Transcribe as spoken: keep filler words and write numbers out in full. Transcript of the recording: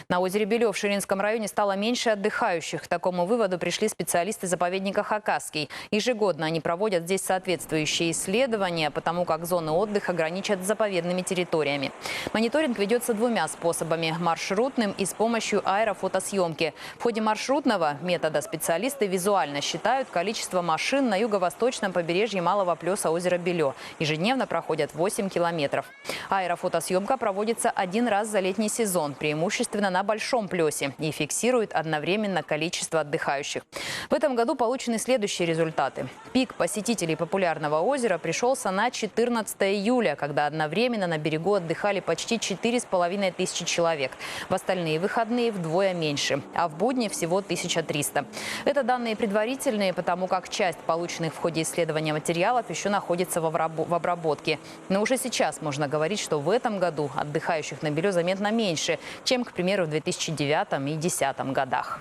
На озере Белё в Ширинском районе стало меньше отдыхающих. К такому выводу пришли специалисты заповедника «Хакасский». Ежегодно они проводят здесь соответствующие исследования, потому как зоны отдыха граничат с заповедными территориями. Мониторинг ведётся двумя способами: маршрутным и с помощью аэрофотосъёмки. В ходе маршрутного метода специалисты визуально считают количество машин на юго-восточном побережье малого плёса озера Белё. Ежедневно проходят восемь километров. Аэрофотосъёмка проводится один раз за летний сезон, преимущественно на Большом Плёсе, и фиксирует одновременно количество отдыхающих. В этом году получены следующие результаты. Пик посетителей популярного озера пришёлся на четырнадцатое июля, когда одновременно на берегу отдыхали почти четыре с половиной тысячи человек. В остальные выходные вдвое меньше, а в будни всего тысяча триста. Это данные предварительные, потому как часть полученных в ходе исследования материалов ещё находится в обрабо-, в обработке. Но уже сейчас можно говорить, что в этом году отдыхающих на Белё заметно меньше, чем, к примеру, в две тысячи девятом и десятом годах.